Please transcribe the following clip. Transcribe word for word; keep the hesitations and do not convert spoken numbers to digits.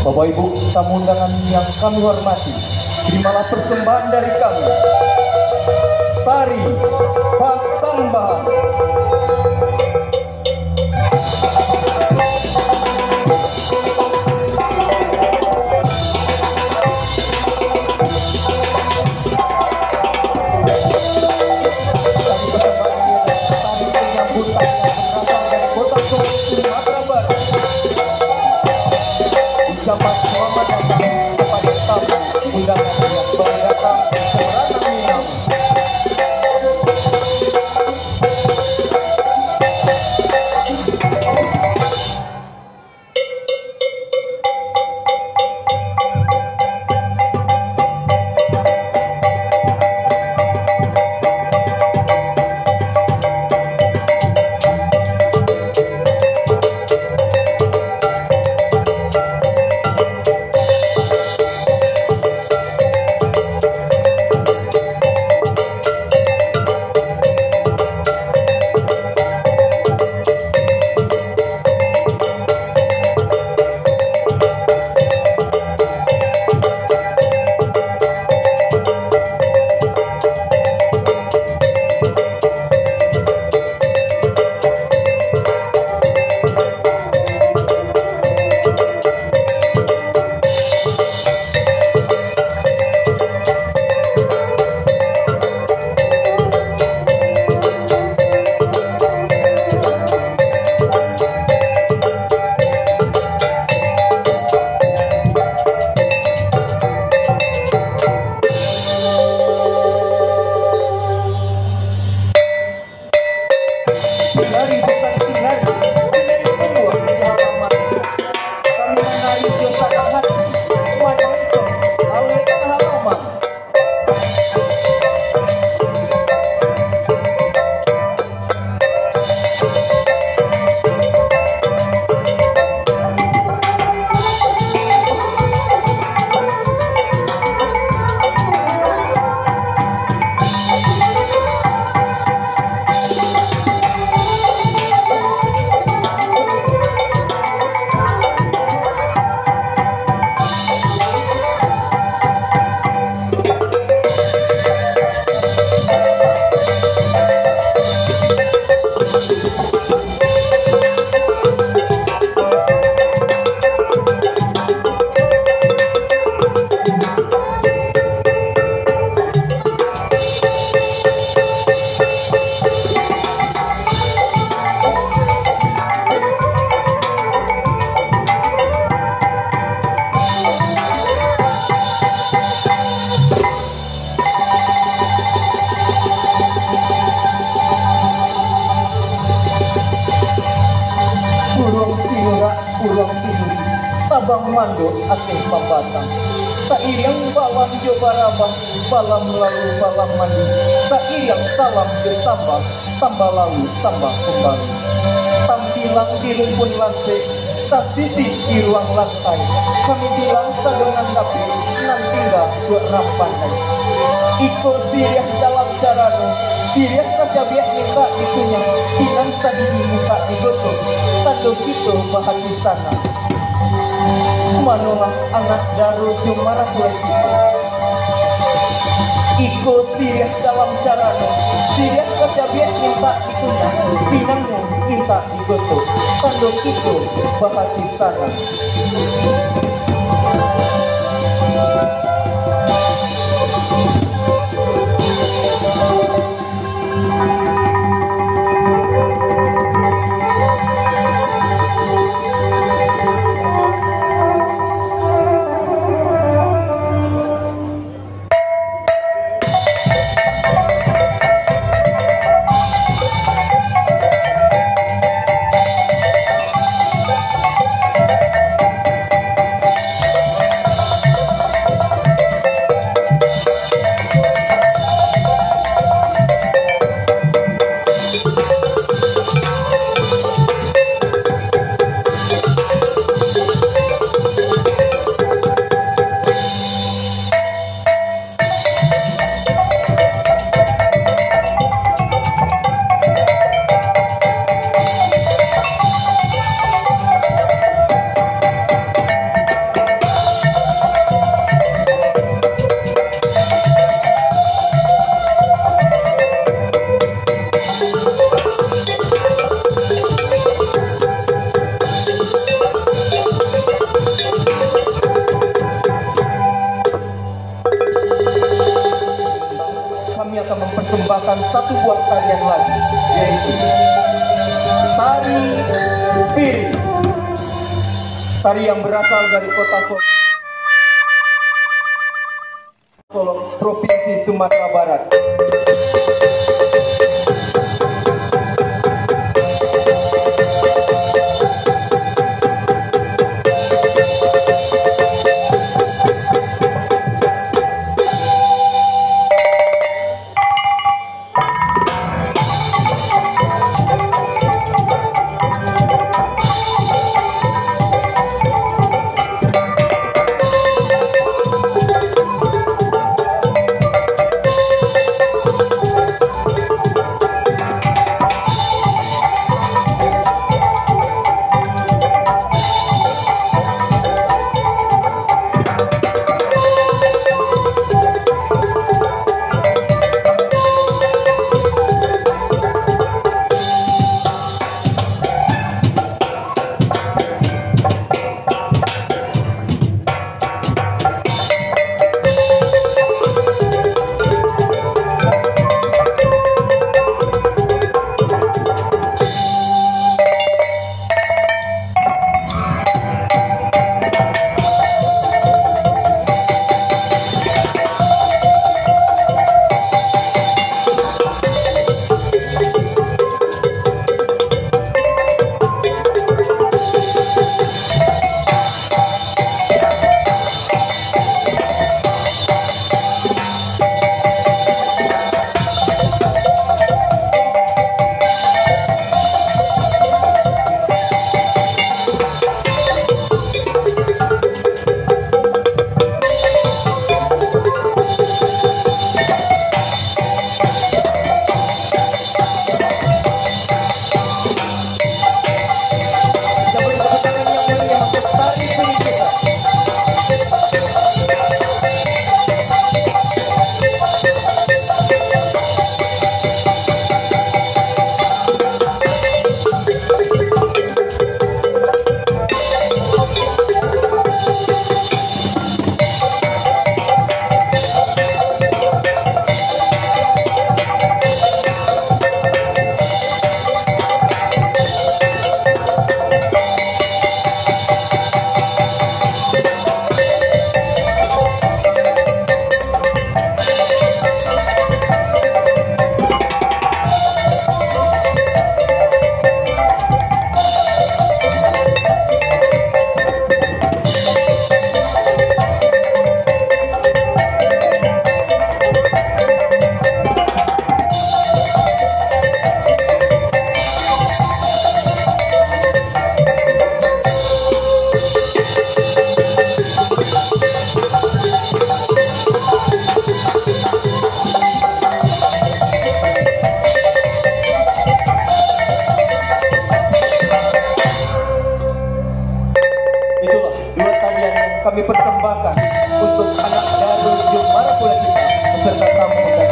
Bapak Ibu tamu undangan yang kami hormati, terimalah persembahan dari kami. Tari Pasambahan. Ucapan selamat datang kepada tamu undangan yang baru datang dari Minang. Dari bukan tinggal, tinggal tumbuah di halaman. Kami menari jo sanang hati, manonton alek halaman. Buruang tinurak, buruang tinuri, tabang mandok ateh pabatang. Sairiang balam jo barabah, balam lalu balam mandi. Sairiang salam jo sambah, sambah lalu sambah kumbang. Tampilang di rumpun lansek, tasisik di ruang lantai. Kami bilang sadongan dapek, nan tingga buek rang pandai. Iko siriah dalam carano, siriah tacabiak mintak dikunyah, pinang sadidi mintak digotok, tando kito bahati sanang. Manolah anak daro jo maratuai kito. Iko siriah dalam carano, siriah tacabiak mintak dikunyah, pinangnyo mintak digotok, tando kito bahati sanang. satu buah tarian lagi, yaitu tari piring. Tari yang berasal dari kota Solo. Solok, Provinsi Sumatera Barat. Itulah dua tarian yang kami persembahkan untuk anak gadis Jumara Pula kita beserta tamu dan